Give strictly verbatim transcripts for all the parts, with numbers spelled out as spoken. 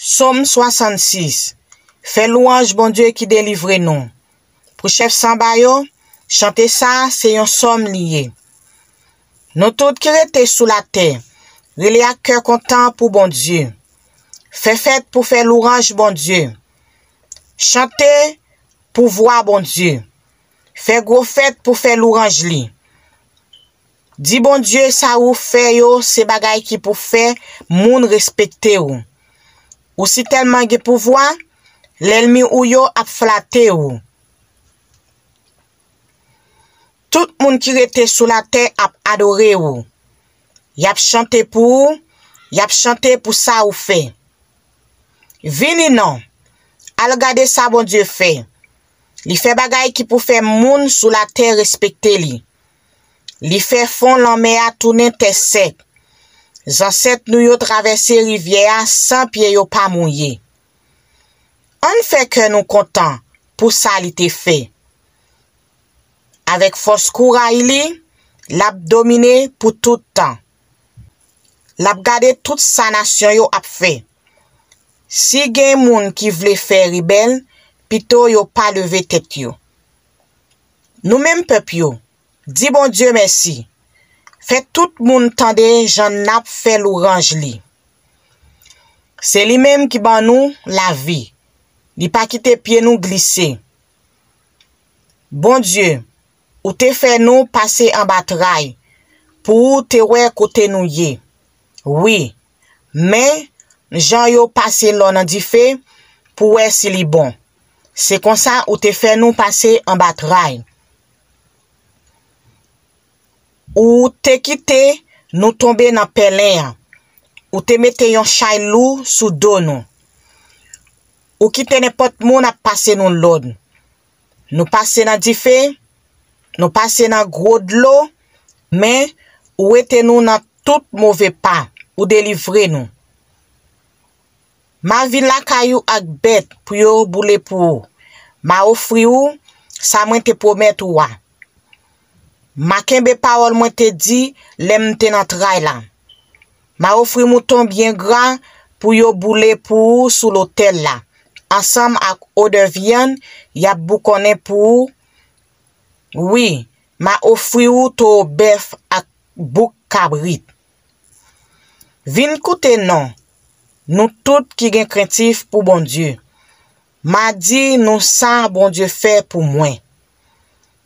Sòm swasannsis. Fè lwanj Bondye ki delivre nou. Pou chèf sanba yo, chante sa a se yon sòm li ye. Nou tout ki rete sou latè, rele ak kè kontan pou Bondye. Fè fèt pou fè lwanj Bondye. Chante pou vwa Bondye. Fè gwo fèt pou fè lwanj li. Di Bondye sa ou fè yo se bagay ki pou fè moun respekte w. Ou si tèlman gen pouvwa, lènmi ou yo ap flate w. Tout moun ki rete sou latè ap adore w. Y ap chante pou ou, y ap chante pou sa ou fè. Vini non, al gade sa Bondye fè. Li fè bagay ki pou fè moun sou latè respekte li. Li fè fon lanmè a tounen tè sèk. Zansèt nou yo travèse rivyè a san pye yo pa mouye. Ann fè kè nou kontan pou sa li te fè. Avèk fòs kouray li, l ap domine pou tout tan. L ap gade tout sa nasyon yo ap fè. Si gen moun ki vle fè rebèl, pito yo pa leve tèt yo. Nou menm pèp yo, di Bondye mèsi. Fè tout moun tande jan n ap fè lwanj li. Se li menm ki ban nou lavi. Li pa kite pye nou glise. Bondye, ou te fè nou pase anba tray, pou ou te wè kote nou ye. Wi, men jan yo pase lò nan dife, pou wè si li bon. Se konsa ou te fè nou pase anba tray. Ou te kite nou tonbe nan pèlen an. Ou te mete yon chay lou sou do nou. Ou kite nenpòt moun ap pase nou lòd. Nou pase nan dife, nou pase nan gwo dlo, men ou wete nou nan tout move pa, ou delivre nou. M a vin lakay ou ak bèt pou yo boule pou ou. M a ofri ou sa mwen te pwomèt ou a. M a kenbe pawòl mwen te di lè m te nan tray la. M a ofri mouton byen gra pou yo boule pou ou sou lotèl la, ansanm ak odè vyann y ap boukonnen pou ou. Wi, m a ofri ou towo bèf ak bouk kabrit. Vin koute non, nou tout ki gen krentif pou Bondye. M a di nou sa Bondye fè pou mwen.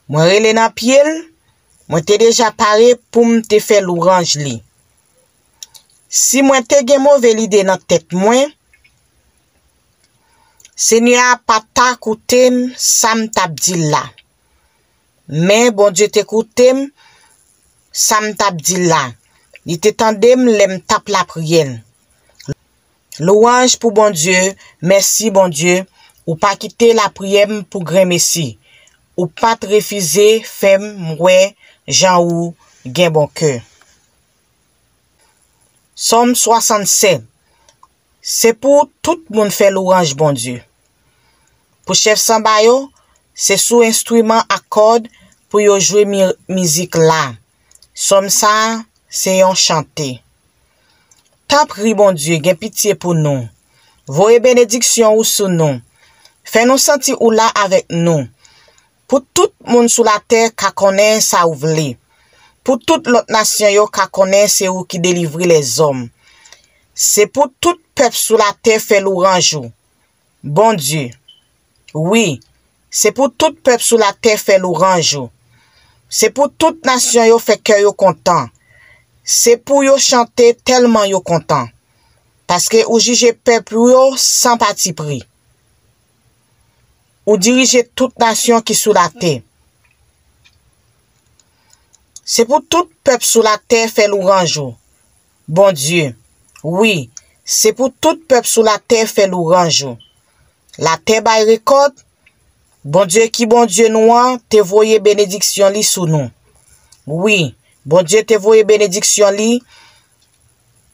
Mwen rele nan pye l, mwen te deja pare pou m te fè lwanj li. Si mwen te gen move lide nan tèt mwen, Senyè a pa ta koute m sa m t ap di l la. Men Bondye te koute m sa m t ap di l la. Li te tande m lè m t ap lapriyè l. Lwanj pou Bondye, mèsi Bondye, ou pa kite lapriyè m pou grenmesi. Ou pa t refize fè m wè jan ou gen bon kè. Sòm swasannsèt. Se pou tout moun fè lwanj Bondye. Pou chèf sanba yo, se sou enstriman a kòd pou yo jwe mi- mizik la. Sòm sa a se yon chante. Tanpri Bondye, gen pitye pou nou. Voye benediksyon ou sou nou. Fè nou santi ou la avèk nou. Pou tout moun sou latè ka konnen sa ou vle. Pou tout lòt nasyon yo ka konnen se ou ki delivre lèzòm. Se pou tout pèp sou latè fè lwanj ou, Bondye. Wi, se pou tout pèp sou latè fè lwanj ou. Se pou tout nasyon yo fè kè yo kontan. Se pou yo chante tèlman yo kontan. Paske ou jije pèp ou yo san patipri. Ou dirije tout nasyon ki sou latè. Se pou tout pèp sou latè fè lwanj ou, Bondye. Wi, se pou tout pèp sou latè fè lwanj ou. Latè bay rekòt, Bondye ki Bondye nou an te voye benediksyon li sou nou. Wi, Bondye te voye benediksyon li,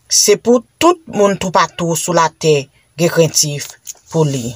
se pou tout moun toupatou sou latè gen krentif pou li.